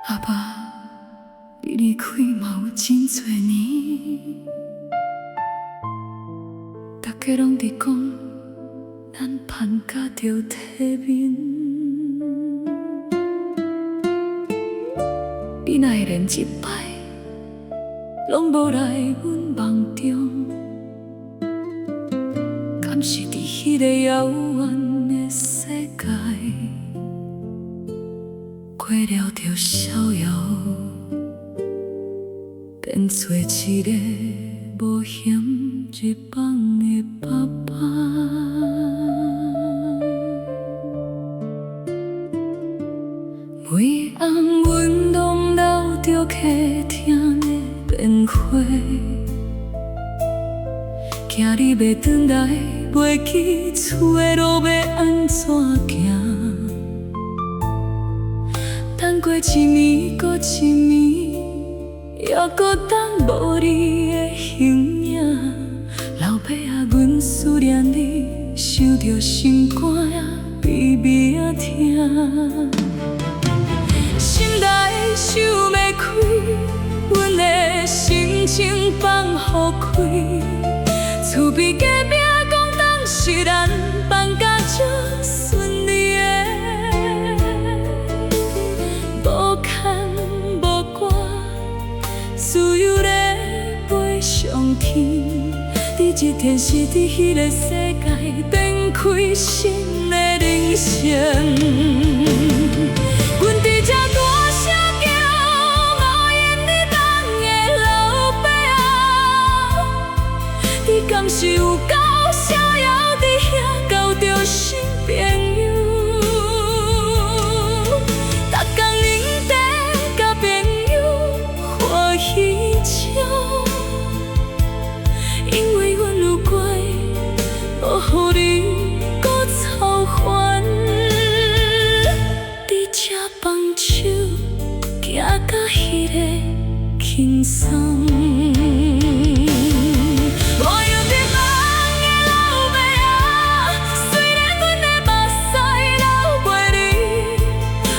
阿爸，你離開嘛有真濟年，逐家攏佇講，咱盼甲著體面。你若會連一擺攏無來阮夢中，敢是佇彼个遙遠的世界，過了著逍遙，變做一个無閒入夢的爸爸。每暗阮攏留著客廳的電話，驚你欲轉來，袂記厝的路欲按怎行。等過一暝閣一暝，猶閣等無你的形影。老爸啊，阮思念你，想著心肝仔微微仔疼。心內想欲開，阮的心情放予開。厝邊隔壁講當時咱放甲足順利的，無牽無掛，自由咧飛上天。佇這天使佇彼个世界，展開新的人生。阮佇這大聲叫，無閒你等的老爸啊，你敢是有夠逍遙佇遐交著新朋友？逐工啉茶佮朋友歡喜笑，因為阮有乖，無予你閣操煩。佇這放手，行甲彼个輕鬆。無閒入夢的老爸啊，雖然阮的目屎流袂離，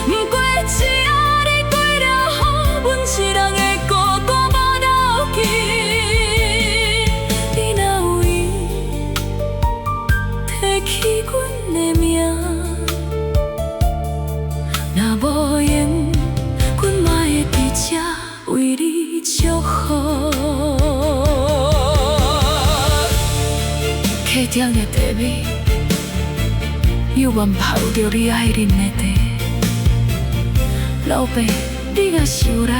毋過只要你過了好，阮一人會孤單無斗記。你若有閒，提起阮的名，若無閒，阮嘛會佇這為你祝福。客廳的茶味，猶原泡著你愛啉的茶。老爸，你若是有來，